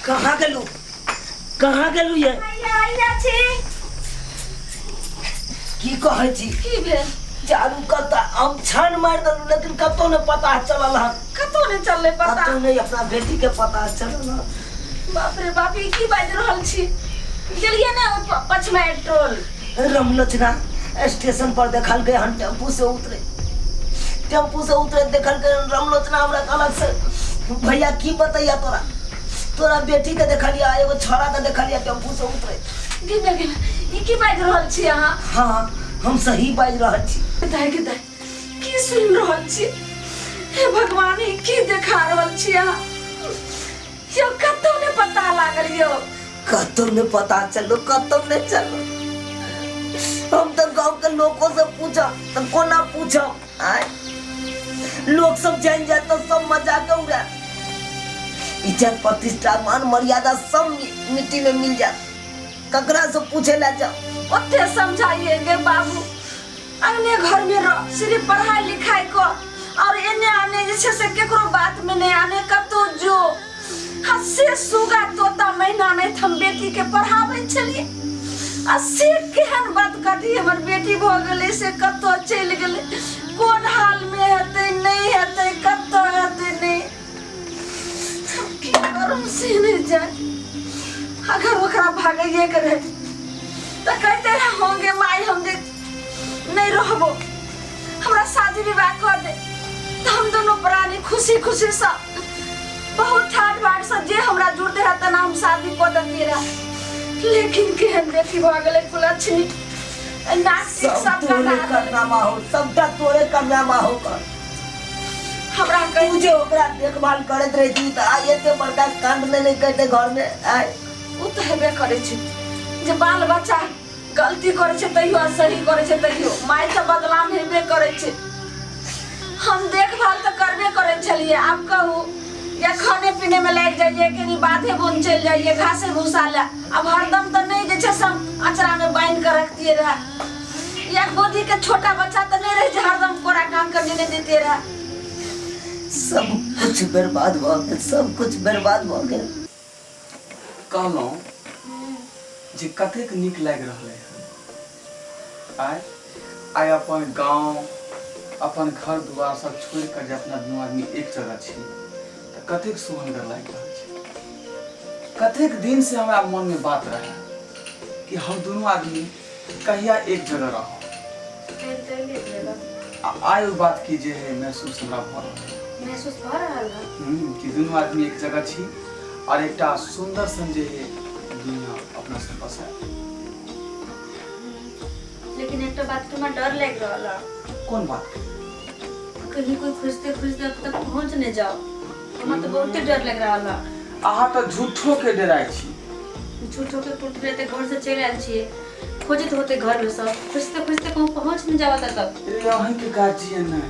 कहाँ गेलू, कहाँ गेलू ये? आइया आइया छी। की कहै छी? की भेल? चारू कत्ता हम छान मारि देलू, लेकिन कतौ नहि पता चलल हन। कतौ नहि चललै पता? कतौ नहि अपना बेटी के पता चलल हन। बाप रे बाप, ई की बाजि रहल छी? गेलियै ने ओ पछुआरि टोल? रमलोचना स्टेशन पर देखल गए हन टेम्पू से उतरे, टेम्पू से उतरे देखल गए रमलोचना। हमरा कहलक से भैया की बतैया तोरा, तोरा बेटी के देखलिया, एगो छोरा के देखलिया टेम्पू से उतरे। गे गे गे, ई की बाजि रहल छी अहाँ? हाँ, हम सही बाजि रहल छी। दाय गे दाय, की सुनि रहल छी? हे भगवान, ई की देखा रहल छी अहाँ? यौ कतौ नहि पता लागल यौ? कतौ नहि पता चलो, कतौ नहि चलो। हम तऽ गाँव के लोगों से पूछब तऽ कोना पूछब? आय लोग सब जान जाए तो सब मजाक उड़ा, इज्जत प्रतिष्ठा मान मर्यादा सब मिट्टी में मिल जाए। ककरा से पूछे ला जाओ? ओते समझाइए गे बाबू, अंगने घर में रह, सिर्फ पढ़ाई लिखाई कर और एने आने जे छै से केकरो बात में नहीं आने, कतौ जो। हाँ से सुगा तोता महीना नहीं हम बेटी के पढ़ाबै छलियै, आ से केहन बात कटी हमर बेटी भऽ गेलै से कतौ चलि गेलै, कोन हाल में हेतै नहीं हेतै, कतौ हेतै नहीं, हम की करू से नहीं जान। अगर ओकरा भागैये के रहै तऽ कहते रहे होंगे माई हम जे नहीं रहबो, हमरा शादी विवाह कर दे, तऽ हम दोनों प्राणी खुशी खुशी से बहुत ठाट बाट से जे हमरा जुड़ते रहे तना हम शादी कऽ देतियै रहे। लेकिन केहन बेटी भऽ गेलै कुलक्षणी, नाक सब सब तोरे कटा देलकै। करनामा हो, सबटा तोरे करनामा हो कर। हमरा कहि तू जे ओकरा देखभाल करैत रही थी तऽ आइ एते बड़का कांड नहि नहि करते घर में आइ। ओ तऽ हेबे करै छै जे बाल बच्चा गलती करै छै तैयो आ सही करै छै तैयो माय तऽ बदनाम हेबे करै छै। हम देखभाल तऽ करबे करै छलियै। आब कहू, या खाने पीने में लागि जाइए, कनी बाधे बोन चलि जाइए घासे भूसा लए। आब हरदम तऽ नहि जे छै से हम अचरा में बान्हि कऽ रखतियै रहए, या गोदी के छोटा बच्चा तऽ नहि रहै जे हरदम कोरा कान कऽ लेने जैतियै रहए। सब कुछ बर्बाद भऽ गेल, सब कुछ बर्बाद भऽ गेल। कहलहुँ जे कतेक नीक लागि रहलै हन आइ, आइ अपन गाँव अपन घर दुआर सब छोड़ि कऽ जे अपना दुनू आदमी एक जगह छी तऽ कतेक सुहनगर लागि रहल छै। कतेक दिन से हमरा मनमे बात रहै कि हम दुनू आदमी कहिया एक जगह रहब, आ आइ ओहि बात की जे है महसूस हमरा भऽ रहल है। महसूस भऽ रहल है? कि दुनू आदमी एक जगह छी और एकटा सुंदर सन जे है दुनिया अपना सब बसायल। लेकिन एकटा बात के हमरा डर लागि रहल है। कोन बात? कहीं कोई खोजते खोजते अब तक पहुंच नहीं जाओ, हमरा तो बहुते डर लग रहल है। अहाँ तऽ झूठो के डराइ छी। झूठो के टूट रहे घर से चलि आयल छियै, खोजैत होते घर में सब, खोजते खोजते कहूँ पहुँच नहीं जाबत तक। रे अहींके गार्जियन नहि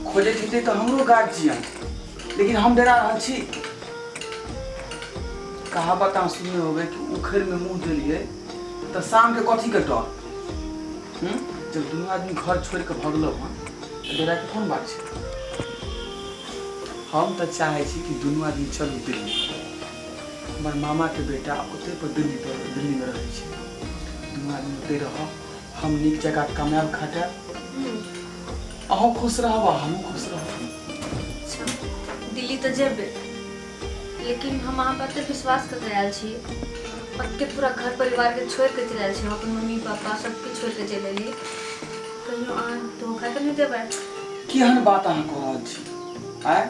खोजैत हेतै तऽ हमरो गार्जियन, लेकिन हम डरा रहल छी। कहावत अहाँ सुनने होबै कि उखड़िमे मुँह देलियै तऽ शामके कथीके डर? जब दुनू आदमी घर छोड़ि कऽ भगलहुँ हँ तऽ डराके कोन बात छै? हम तऽ चाहै छी कि दुनू आदमी चलू दिल्ली। हमर मामाके बेटा ओतहि पर दिल्ली पर दिल्लीमे रहै छै, दुनू आदमी ओतहि रहब, हम नीक जकाँ कमायब खटायब, अहूँ खुश रहब आ हमहूँ खुश रहब। अच्छा दिल्ली तऽ जेबै, लेकिन हम अहाँ पर एते विश्वास कऽ के आयल छी, ओते पूरा घर परिवारके छोड़ि कऽ चलि आयल छी, हम अपन मम्मी पापा सबके छोड़ि कऽ चलि एलियै, कहियो अहाँ धोखा तऽ नहि देबै? केहन बात अहाँ कऽ रहल छी आँय?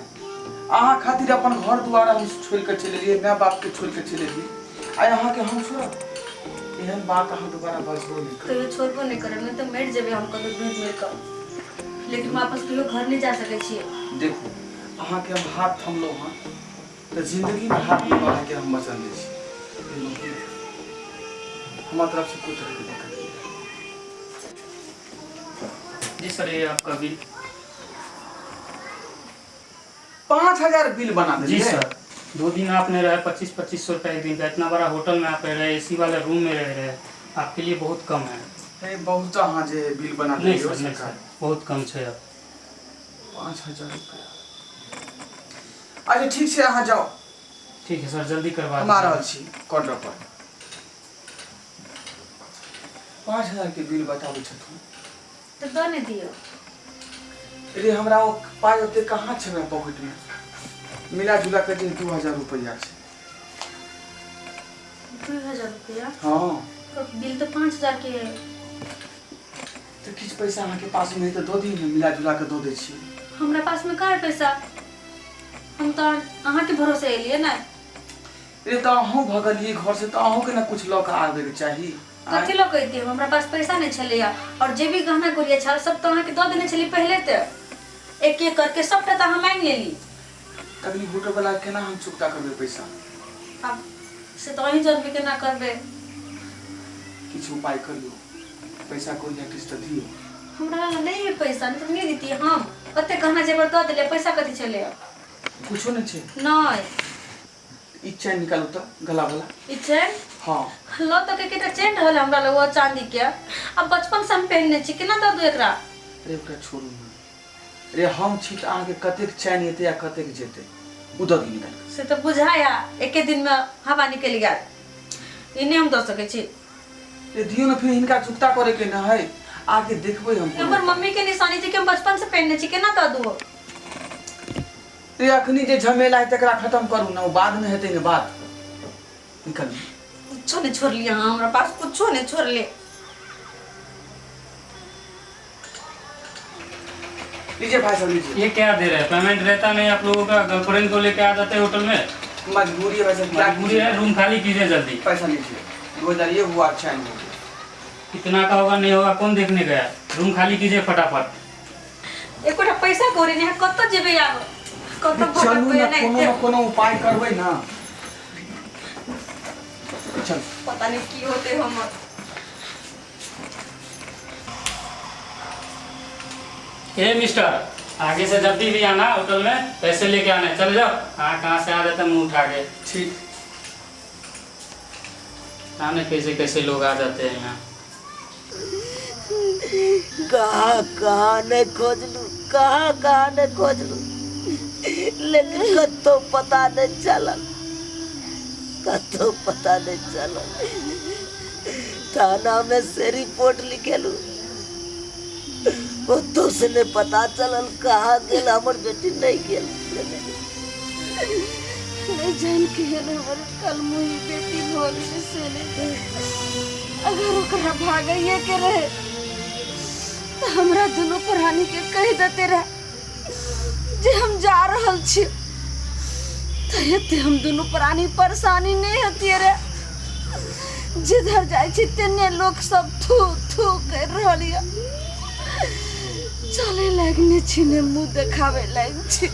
अहाँ खातिर अपन घर दुआर हम छोड़ि कऽ चलि एलियै, माय बापके छोड़ि कऽ चलि एलियै, आइ अहाँके हम छोड़ब? एहन बात अहाँ दोबारा बजबो नहि करब। कहियो छोड़बो नहि करब, नहि तऽ मरि जेबै हम कतहु ढूँढि मरि कऽ, लेकिन वापस कहियो घर नहि जा सकै छियै। देखू, अहाँके हम हाथ थमलहुँ हँ तऽ जिन्दगीमे हाथ नहि बढ़ाके हम वचन दै छी। हमरा तरफसँ कोइ तरहके दिक्कत नहि। जी सर, ये आपका बिल। 5000 बिल बना जी देलियै? सर, 2 दिन आप नहीं रहे, 25-25 सौ रुपये एक दिन का। इतना बड़ा होटल में आप रह रहे, एसी वाले रूम में रह रहे, आपके लिए बहुत कम है। ए, बहुत अहाँ जे बिल बना नहीं देलियै सर, नहीं सरकार। सर, बहुत कम है अब। 5000 रुपया। अच्छा ठीक छै, अहाँ जाउ। ठीक है सर, जल्दी करवा हम आ दीजिए। रहल छी काउंटर पर। 5000 के बिल बताबै छथुन। तऽ दऽ ने दियौ। रे हमरा ओ पाइ ओते कहाँ छै हमरा पॉकेट में, मिला जुला के जे 2000 रुपया छै। 2000 रुपया? हाँ। तो बिल तो 5000 के है। तऽ किछु पैसा अहाँके पास में है तऽ दऽ दियौ ने, मिला जुला के दऽ दै छी। हमरा पास में कहाँ है पैसा, हम तऽ अहाँके भरोसे एलियै ने। रे तऽ अहूँ भगलियै घर से तऽ अहूँके ने कुछ लऽ कऽ आबैके चाही। कथी लऽ कऽ अइतियै, हमरा पास पैसा नहि छलैया, और जे भी गहना गुड़िया छल सब तऽ अहाँके दऽ देने छलियै पहिले, तऽ एक एक करके सबटा तऽ अहाँ मांगि लेली। तखनी होटल वाला केना हम चुकता करबै पैसा? आब से तऽ अहीं जानबै केना करबै। किछु उपाय करियौ, पैसा कोई या किछु तऽ दियौ। हमरा लग नहि है पैसा, नहि तऽ नहि दितियै हम। ओते गहना जेवर दऽ देलियै, पैसा कथी छलैया? कुछो नहि छै? नहि। ई चैन निकालू तऽ गला वाला। ई चैन? हाँ। लऽ तऽ के केटा चैन रहल हमरा लग, ओ चांदी के, आ बचपन से हम पहिनने छी, केना दऽ दू एकरा? अरे ओकरा छोड़ू ने रे, हम छी तऽ अहाँके कतेक चैन एतै आ कतेक जेतै, ओ दऽ दियौ निकालि कऽ। से तऽ बुझाया एके दिन में हवा निकलि गेल, ई नहि हम दऽ सकै छी। रे दियौ ने, फिर हिनका चुकता करे के न है, आके देखबै हम। हमर मम्मी के निशानी छै कि हम बचपन से पहिनने छी, केना दऽ दू? रे अखनी जे झमेला है तकरा खत्म करू ने, ओ बाद में हेतै ने बात। निकल। कुछो नहीं छोड़लियै अहाँ, हमरा पास कुछो नहीं छोड़लियै। लीजिए भाई साहब लीजिए। ये क्या दे रहे हैं? पेमेंट रहता नहीं आप लोगों का, गर्लफ्रेंड को लेके आ जाते हैं होटल में। मजबूरी है भाई साहब, क्या मजबूरी है, रूम खाली कीजिए जल्दी। पैसा लीजिए, 2000 ये हुआ, अच्छा नहीं हो गया। कितना का होगा नहीं होगा कौन देखने गया, रूम खाली कीजिए फटाफट। एकोटा पैसा कौड़ी नहि, कतऽ जेबै आब, कतऽ चलू भटकबै ना, कोनो एनाहिते? ना कोनो उपाय करबै ना, चल। पता नहीं की होते हमर। ए मिस्टर, आगे से जल्दी भी आना, होटल में पैसे लेके आना है। चले जाओ। हाँ कहाँ से आ जाते मुंह उठा के। ठीक। आने कैसे कैसे लोग आ जाते हैं यहाँ। कहाँ कहाँ नहीं खोजलू, कहाँ कहाँ नहीं खोजलू, लेकिन कतौ पता नहीं चलल, कतौ पता नहीं चलल। थाना में से रिपोर्ट लिखेलू, ओतौ से नहीं पता चलल कहाँ गेल हमर बेटी। नहीं गेल, नहीं जान के हमर कल मुही बेटी भऽ गेलै से नहीं। अगर ओकरा भागैये के रहे तऽ हमरा दुनू प्राणी के कहि देते रहे जे हम जा रहल छी, तऽ एते हम दुनू प्राणी परेशानी नहीं होतियै रे। जिधर जाइ छी तेने लोक सब थू थू करि रहल यऽ, चले लायक नहि छी, ने मुँह देखाबै लायक छी।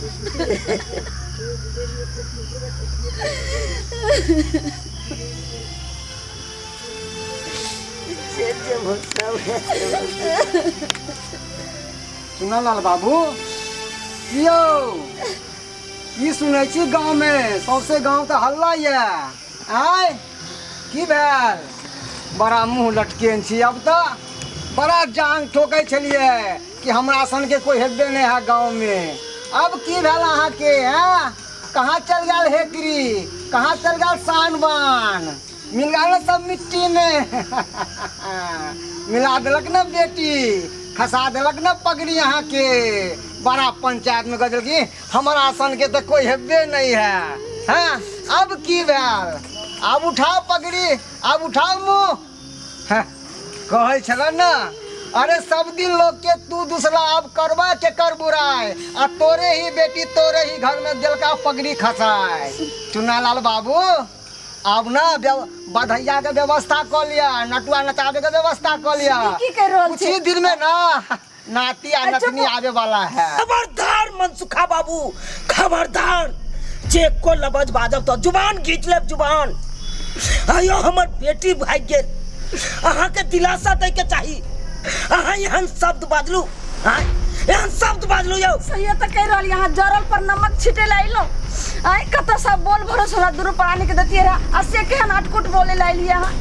जे जे भोसला। चुनालाल बाबू, की यौ, की सुनै छी गाँवमे? सौंसे गाँव तऽ हल्ला यऽ। आँय, की भेल? बड़ा मुँह लटकेन छी। अब तऽ बड़ा जांग ठोकै छलियै कि हमरा सनके कोइ हेबे नहि है गाँवमे। अब की भेल अहाँके? हैं, कहाँ चल गेल हेकरी? कहाँ चल गेल शान बान? मिल गेल ने सब मिट्टीमे मिला देलक ने बेटी, खसा देलक ने पगड़ी अहाँके। बड़ा पंचायत में गजल की हमारा सन के तो कोई हेबे नहीं है। हैं, अब की भेल? अब उठाओ पगड़ी, अब उठाओ मुँह। हैं, कहै छल ने, अरे सब दिन लोग के तू दूसरा, अब करबा के कर बुराई, आ तोरे ही बेटी तोरे ही घर में दिलका पगड़ी खसाए। चुनालाल बाबू, अब ना बधैया के व्यवस्था कऽ लिअ, नटुआ नचाबे के व्यवस्था कऽ लिअ। की कहि रहल कुछ छी? ही दिन में ना नाती आ नतनी आवे वाला है। खबरदार मनसुखा बाबू, खबरदार, जे को लबज बाजब तो जुबान घींच लेब जुबान। आयो हमर बेटी भागि गेल, अहाँके दिलासा दै के चाही, अहाँ एहन शब्द बाजलू? आँय, एहन शब्द बाजलू यौ? सही तऽ कहि रहल, यहाँ जरल पर नमक छिटे ला अयलहुँ। आँय, कतऽ सब बोल भरोस हमरा दुनू प्राणी के देतियै रहे, आ से केहन अटकुट बोले ला अयलियै अहाँ?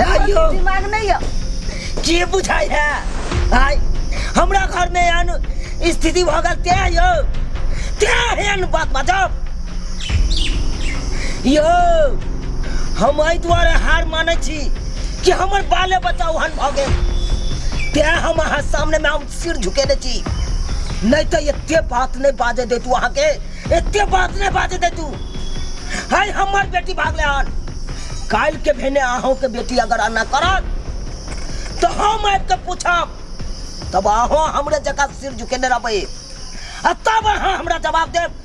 आइयो दिमाग नहीं यऽ। की बुझाइ है? आँय, हमरा घर में एहन स्थिति भऽ गेल तें यौ, तें एहन बात बाजब? यौ, हम एहि दुआरे हार मानै छी कि हमर बाले बच्चा ओहन भऽ गेल, तें हम अहाँ सामनेमे हम सिर झुकेने छी, नहि तऽ एते बात नहि बाजै दैतू अहाँके, एते बात नहि बाजै दैतू। है हमर बेटी भागले हन, काल्हि के भेने अहूँ के बेटी अगर एना करत तऽ हम आबि कऽ पूछब, तब अहूँ हमरे जकाँ सिर झुकेने रहबै आ तब अहाँ हमरा जवाब देब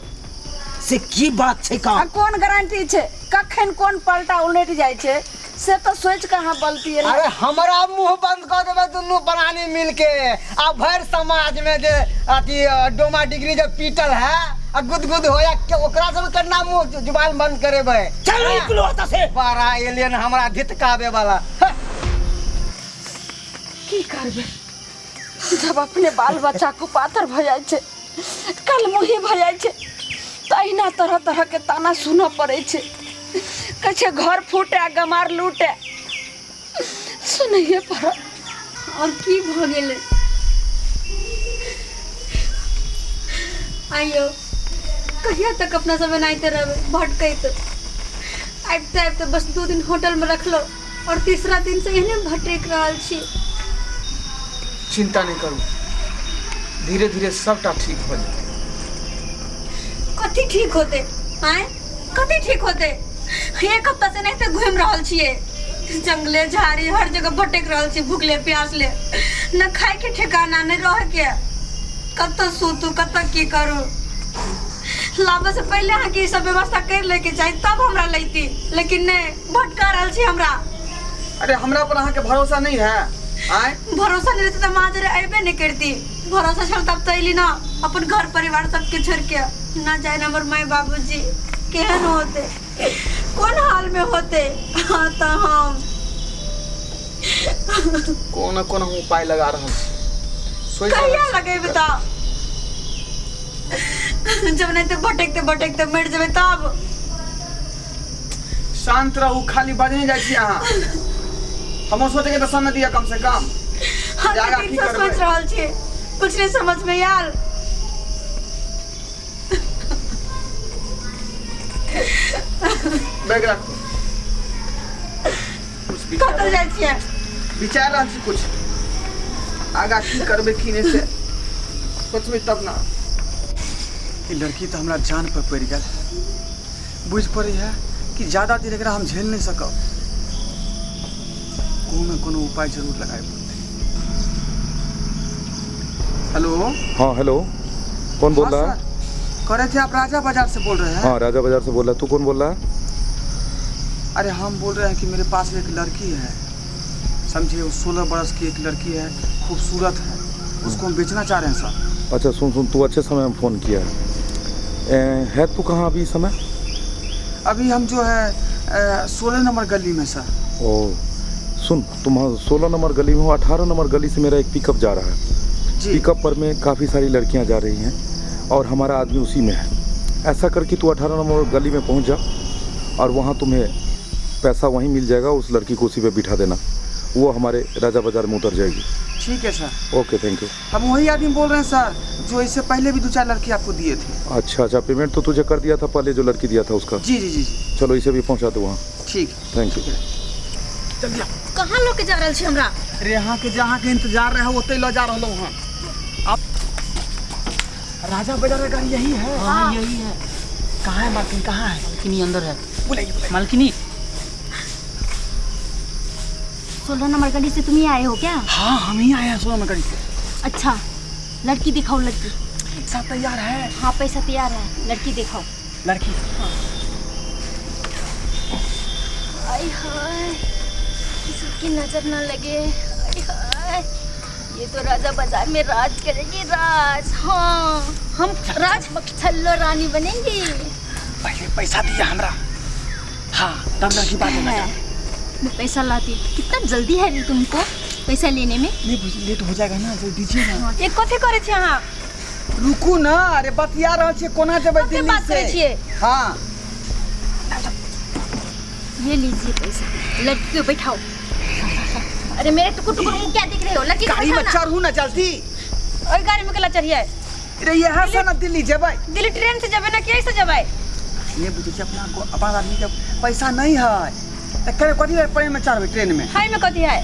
से की बात छै का। आ कोन गारंटी छै कखन कोन पलटा उलटि जाइ छै, से तऽ सोचि कऽ अहाँ बोलतियै ने। अरे हमरा मुंह बंद कऽ देबै दुनू प्राणी मिलके, आ भरि समाज में जे अथी डोमा डिग्री जे पीटल है आ गुदगुद होया के, ओकरा सब केना मुंह जुबान बंद करेबै। चलू निकलू ओतऽ से। बड़ा एलियन हमरा धितकाबे वाला। हँ। की करबै जब अपने बाल बच्चा कुपातर भऽ जाइ छै, कलमुही भऽ जाइ छै, तऽ अहिना तरह तरहके ताना सुनऽ पड़ै छै। कहै छै घर फूटे गमार लूटे, सुनैए पड़त। और की भऽ गेलै? आइयो कहिया तक अपना सब एनाहिते रहबै भटकैत? आबिते आबिते बस 2 दिन होटलमे रखलहुँ और तीसरा दिन से एहने भटकि रहल छी। चिंता नहीं करू, धीरे धीरे सबटा ठीक हो जेतै। कथी ठीक होते? आँय, कथी ठीक होते? एक हफ्ता से नहीं तो घूम रहल छियै, जंगले झाड़ी हर जगह भटक रहल छी, भूखले प्यासले, न खाए के ठिकाना न रह के, कतऽ सुतू कतऽ की करू। लाबऽ से पहिले अहाँके ई सब व्यवस्था कर लैके चाही, तब हमरा लैती, लेकिन नहि, भटका रहल छी हमरा। अरे हमरा पर अहाँके भरोसा नहीं है? आँय, भरोसा नहीं रहते तऽ माँ जरे अयबे नहीं करती, भरोसा छल तब तऽ अयली ना, अपन घर परिवार सबके छोड़ के। ना जाए हमर माय बाबूजी केहन होते, कोन हाल में होते। हाँ तऽ हम कोनो कोनो हम उपाय लगा रहल छी, सोचि रहल कहिया छी। लगेबै तऽ? जब नहीं तो भटकते भटकते मर जेबै तब। शांत रहू, खाली बजने जाइ छी अहाँ। हमर सोचे के तऽ समय दिअ कम से कम। हम जे आगाँ कतेक की से करबै। सोच रहल छी, कुछ नहीं समझ में आयल। बैग राखू, कुछ विचार कतऽ जाइ छियै? विचार रहल छी कुछ आगाँ की करबै की नहि से सोचबै तब ना। ई लड़की तऽ हमरा जान पर पड़ि गेल, बुझि पड़ै है कि ज्यादा देर एकरा हम झेल नहि सकब। कोनो ने कोनो उपाय जरूर लगाए पड़तै। हेलो। हाँ हेलो, कौन बोल हाँ रहा है? सर, कह रहे थे आप राजा बाजार से बोल रहे हैं? हाँ राजा बाजार से बोल रहा है। तू कौन बोल रहा है? अरे हम बोल रहे हैं कि मेरे पास एक लड़की है, समझिए वो 16 बरस की एक लड़की है, खूबसूरत है, उसको हम बेचना चाह रहे हैं सर। अच्छा सुन सुन, तू अच्छे समय में फ़ोन किया है। है तू कहाँ अभी इस समय? अभी हम जो है 16 नंबर गली में सर। ओ सुन, तुम 16 नंबर गली में हो, 18 नंबर गली से मेरा एक पिकअप जा रहा है जी। पिकअप पर में काफ़ी सारी लड़कियां जा रही हैं और हमारा आदमी उसी में है। ऐसा करके तू 18 नंबर गली में पहुंच जा और वहाँ तुम्हें पैसा वहीं मिल जाएगा, उस लड़की को उसी पे बिठा देना, वो हमारे राजा बाजार में उतर जाएगी। ठीक है सर। Okay thank you. हम वही आदमी बोल रहे हैं सर जो इससे पहले भी 2-4 लड़की आपको दिए थे। अच्छा अच्छा, पेमेंट तो तुझे कर दिया था पहले जो लड़की दिया था उसका। जी जी जी जी। चलो इसे भी पहुंचा दो वहाँ। ठीक। Thank you. जल्दी आओ। कहाँ लोग के जा रहल छी हमरा? अरे यहाँ के जहाँ के इंतजार रहे ओते ल जा रहलहुँ हँ। आप राजा बाजार का गाड़ी यही है? हाँ यही है। कहाँ है मालकिन, कहाँ है? मालकिनी अंदर है। बुलाइए बुलाइए। मालकिनी। 16 नंबर गली से तुम ही आए हो क्या? हाँ हम ही आए हैं 16 नंबर गली से। अच्छा लड़की दिखाओ, लड़की। सब तैयार है? हाँ पैसा तैयार है, लड़की दिखाओ। लड़की? हाँ। आई हाय, किसी की नजर ना लगे। आई हाय, ये तो राजा बाजार में राज करेगी, राज। हाँ हम राज छल्लो रानी बनेंगी। पहले पैसा दिया हमरा, हाँ तब लड़की बात होना है। मैं पैसा लाती। कितना जल्दी है रे तुमको पैसा लेने में? नहीं लेट हो जाएगा ना, जल्दी दीजिए ना। ये कथी करे छी अहाँ? रुकू ना, अरे बतिया रहल छियै, कोना जेबै कथी दिल्ली बात से? करै छियै? हाँ ये लीजिए पैसा, लड़की को बैठाओ। अरे मेरे टुकुर टुकुर मुंह क्या देख रहे हो? लड़की को गाड़ी में बैठाओ ना। चढ़ू ना जल्दी। ओहि गाड़ी में केला चढ़िए? अरे यहाँ से ना दिल्ली जेबै। दिल्ली ट्रेन से जेबै ना कि ऐसे जेबै? नहि बुझै छी अपना को अपन आदमीके पैसा नहि है तऽ करे कथी लए प्लेन में चढ़बै ट्रेन में हाय में कथी है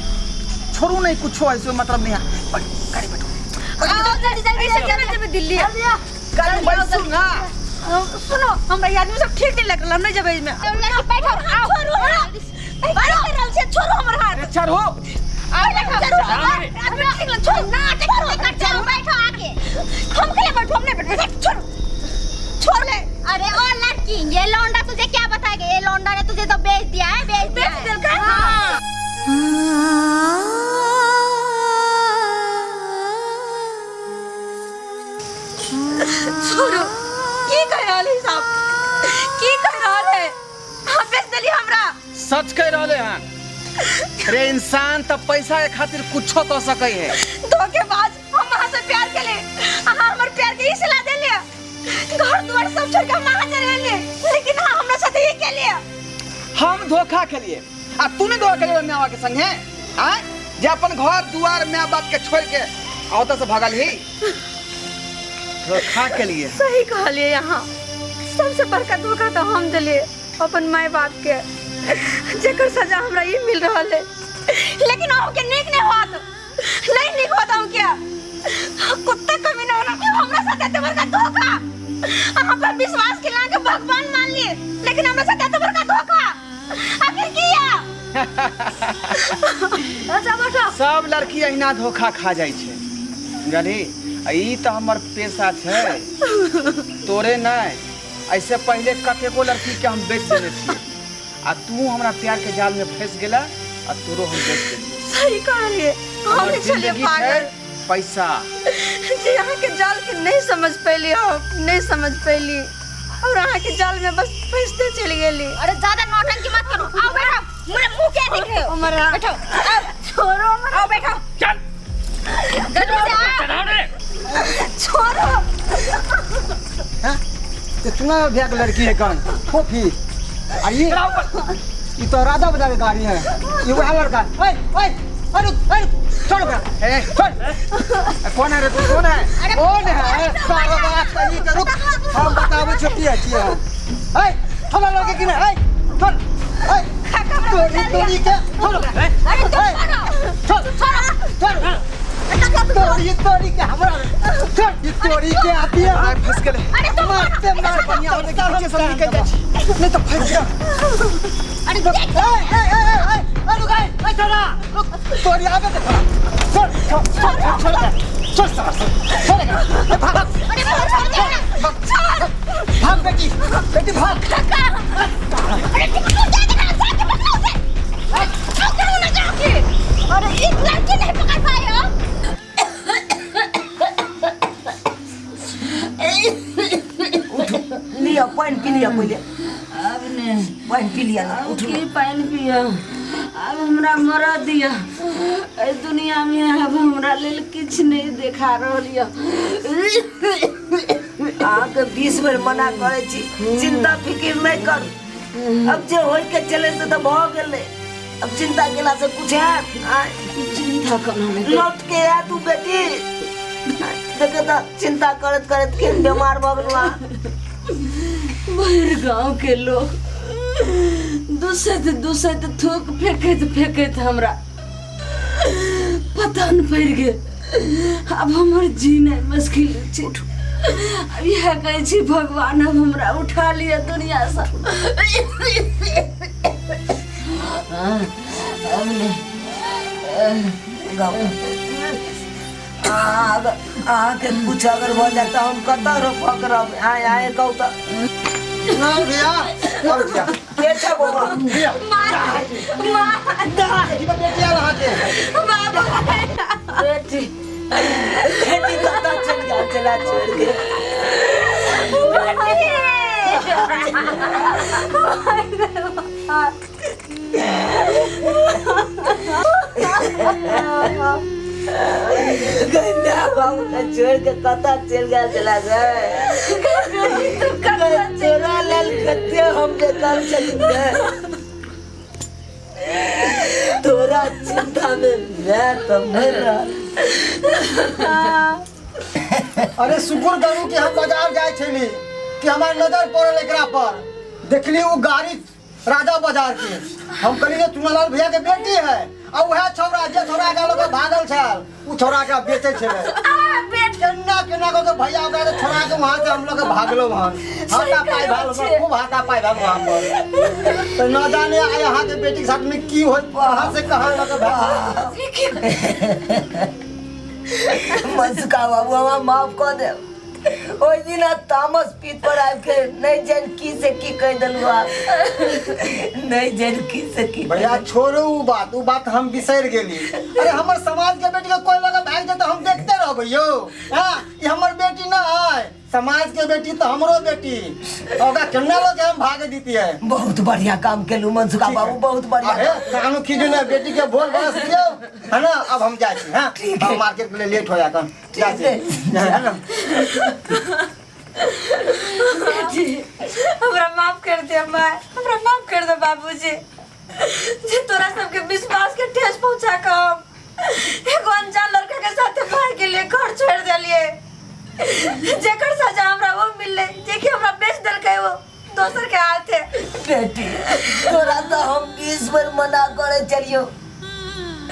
छोड़ू नहीं कुछो ऐसे मतलब नहीं है गाड़ी बैठो आओ जल्दी जल्दी ऐसे केना जेबै दिल्ली गाड़ी बैसू ना सुनो हमरा ई आदमी सब ठीक नहीं लगल हम नहीं जेबै एहिमे बैठो आओ छोड़ू हमरा की कर रहल छियै छोड़ू हमर हाथ अरे चढ़ो आओ बैठो आदमी ठीक लग छोड़ू ना छोड़ो चलो बैठो आके हम के बैठो हम नहीं बैठो छोड़ो छोड़ ले अरे ओ लड़की ये लौंडा तुझे क्या बताएगा ये लौंडा ने तुझे तो बेच दिया है बेच दिया बेच है। देलकै? हाँ। छोड़ू की कह रहल है साहब की कह रहल है हम बेच देली हमरा सच कह रहले हन रे इंसान तऽ पैसा के खातिर कुछो कऽ सकै है धोखेबाज हम अहाँ से प्यार केले अहाँ हमर प्यार के ई सिला देलिए घर दुआर सब छोड़ के हम अहाँ चले एलिए लेकिन अहाँ हमरा साथे ई केलिए हम धोखा खेलिए आ तू नहीं धोखा खेलिए माय के संगे आय जे अपन घर दुआर माय बाप के छोड़ के आ ओतऽ से भगल ही धोखा के लिए सही कहलिए यहाँ सबसे बड़का धोखा तो हम दिलिए अपन माय बाप के जेकर सजा हमरा ई मिल रहल है लेकिन अहूँ के नीक नहीं होत नहीं नीक होत अहूँ के कुत्ता कमी ना होना हमरा साथ एते बड़का धोखा अहाँ पर विश्वास केला के भगवान मान लिए लेकिन हमरा साथ एते बड़का धोखा आखिर किया अच्छा बैठो सब लड़की अहिना धोखा खा जाइ छै बुझलही आ ई तऽ हमर पेशा छै तोरे नहि ऐसे पहिले कतेको लड़की के हम बेच देने छियै आ तू हमरा प्यार के जाल में फंस गेला आ तोरो हम बेच देलियै सही कहलिए हम हमर ही छलिए जिंदगी छै पागल पैसा जे अहाँ के जाल के नहीं समझ पैली हम नहीं समझ पैली और अहाँ के जाल में बस फंसते चली गेली अरे ज्यादा नौटंकी मत करो आओ बैठो मेरे मुंह क्या देख रहे हो हमरा बैठो आओ छोड़ो हमरा आओ बैठो चल जल्दी से आओ चढ़ाओ रे छोड़ो हैं? इतना भैया के लड़की है कौन फोफी आ ये ये तो राधा बजा के गाड़ी है ये वह लड़का ओए ओए अरे अरे छोड़ बे ए छोड़ कौन है रे तू कौन है कौन है सारा बात कही के रुक हम बताबो छुट्टी है की है ए हमरा लड़के की नहीं ए छोड़ ए तोरी तोरी के छोड़ बे अरे तुम छोड़ छोड़ो छोड़ तोरी तोरी के हमरा छोड़ ये तोरी के आती है फंस गेले अरे तुम मारते मार बढ़िया होने के पीछे सब निकल जाइ छी नहीं तो फंस जा अरे देख ए ए ए ए ए रुक ए ए छोड़ा रुक तोरी आगे से छोड़ा छोड़ छोड़ छोड़ छोड़ छोड़ छोड़ छोड़ ए भाग अरे छोड़ छोड़ दे भाग भाग बेटी बेटी भाग अरे तुम क्यों जाके ना जाके पकड़ो उसे पकड़ो ना जाके अरे एक लड़की नहीं पकड़ पाए हो लिअ पानि पी लिअ पहिले अब ने पानि पी लिअ ने अब उठू की पानि पियब आब हमरा मरऽ दिअ एहि दुनियामे आब हमरा लेल किछु नहि देखा रहल यऽ अहाँके 20 बेर मना करै छी चिंता फिकिर नहि करू अब जे होय के चले से तऽ भऽ गेलै अब चिंता केला से कुछ हैत आँय? चिंता केना नहि करू? लौट के आयत उ बेटी आँय, देखे तऽ चिंता करैत करैत के बीमार भऽ गेलहुँ अहाँ। भरि गाँव के लोग दुसैत दुसैत थूक फेंकैत फेंकैत हमरा पता नहि पड़ि गेल आब हमर जीनाइ मुश्किल छै आब इएह कहै छी भगवान अब हमरा उठा लिअ दुनियासँ अब नहि गाँव अहाँ अगर अहाँके कुछ अगर भऽ जाए तऽ हम कतऽ रोपक रहब आय आय कहू तऽ नहीं भैया और भैया के छै बौआ भैया माँ की बेटी आ रहा के बेटी बेटी कतऽ चलि गेल चला छोड़ि के गै माय बाबू के छोड़ि के कतऽ चलि गेल चला गै गै, तोरा लेल कते हम बेकार छली गै तोरा चिंता में मैं तो मर रहल अरे शुक्र करू कि हम बाजार जाए छली कि हमार नजर पड़ल एकरा पर देखली वो गाड़ी राजा बाजार के, हम कहली जे चुनालाल भैया के बेटी है, आ वह छौड़ा जे छौड़ा के लोग भागल छल उ छौड़ा के बेचे छले। केना केना कऽ के भैया ओकरा के छोड़ा के वहां से हम लोग के भागलो हन। हाथा पाई भागलो, खूब हाथा पाई भागलो हम पर। तो न जाने आइ अहाँ के बेटी के साथ में की होत, कहाँ से कहाँ लग भाग। मनसुखा बाबू हमरा माफ कऽ देब, ओहि दिना तामस पीत पर आबि के नहीं जान की से की कहि देलहुँ आप, नहीं जान की से की। भैया छोड़ू उ बात, उ बात हम बिसरि गेली। अरे हमर समाज के बेटी के कोई लगे भाग जाए तो हम देखते रहबै यौ। हाँ, ई हमर बेटी न है, समाज के बेटी तो हमरो बेटी, ओकरा केना लोग हम भागे दीती है। बहुत बढ़िया काम केलू मनसुखा ठीक है। बाबू, बहुत बढ़िया। अरे कानू खींचू ना, बेटी के बोल बरस दियो है ना। अब हम जाए छी, हाँ? ठीक है। अब मार्केट के लिए लेट हो जाता। जाए छी। है ना? हमरा माफ कर दे माय, हमरा माफ कर दे बाबूजी, जे तोरा सबके विश्वास के ठेस पहुंचा के हम एगो अनजान लड़का के साथ भाग के लिए घर छोड़ देलिए, जेकर सजा हमरा वो मिलले जे कि हमरा बेच देलकै वो दोसर के हाथे। बेटी तोरा तो हम 20 बेर मना करे चलियो,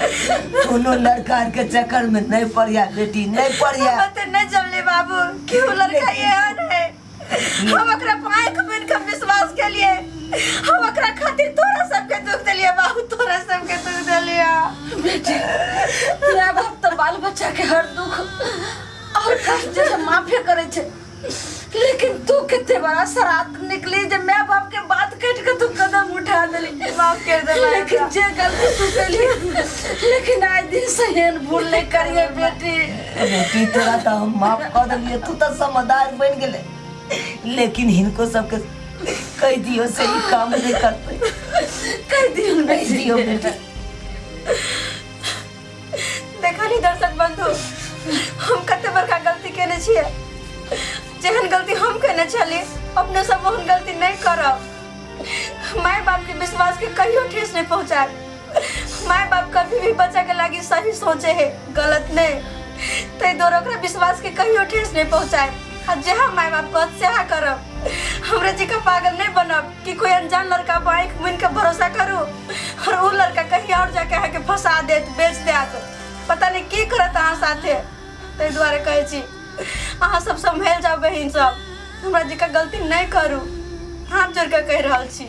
कोनो लड़का के चक्कर में नहीं पड़िया बेटी, नहीं पड़िया। हम तो नहीं जमले बाबू कि वो लड़का ये है, हम ओकरा आँख मूंद के विश्वास के लिए, हम ओकरा खातिर तोरा सबके दुख देलिए बाबू, तोरा सबके दुख देलिए। बेटी माय बाप तो बाल बच्चा के हर दुख और कष्ट जैसे माफी करे छे, लेकिन तू कितने बड़ा शरात निकली जे माय बाप के बात कट के तू कदम उठा देली। माफ कर दे माय। लेकिन जे गलती तू कैली, लेकिन आइ दिन से एहन भूल नहीं करिए बेटी। बेटी तोरा तो हम माफ कर देलिए, तू तो समझदार बन गेले, लेकिन हिनको सबके कह दियो से ई काम नहीं करते, कह दियो। कह दियो बेटी। देखली दर्शक बंधु, हम कते बड़का गलती केने छियै, जेहन गलती हम केने छली अपने सब ओहन गलती नहीं करब। माय बाप के विश्वास के कहियो ठेस नहीं पहुंचाए। माय बाप कभी भी बच्चा के लागी सही सोचे है, गलत नहीं, तै दुआरे ओकरा विश्वास के कहियो ठेस नहीं पहुंचाए। आ जेहा माय बाप कहत सेहा करब। हमरे जी का पागल नहीं बनब कि कोई अनजान लड़का पर आँख मूंद के भरोसा करू और उ लड़का कहीं और जाके अहाँके फंसा देत, बेच देत, पता नहीं की करत अहाँ साथे। ताहि दुआरे कहै छी अहाँ सब सम्हरि जाउ बहिन सब, हमरा जी का गलती नहीं करू, हाथ जोड़ के कहि रहल छी।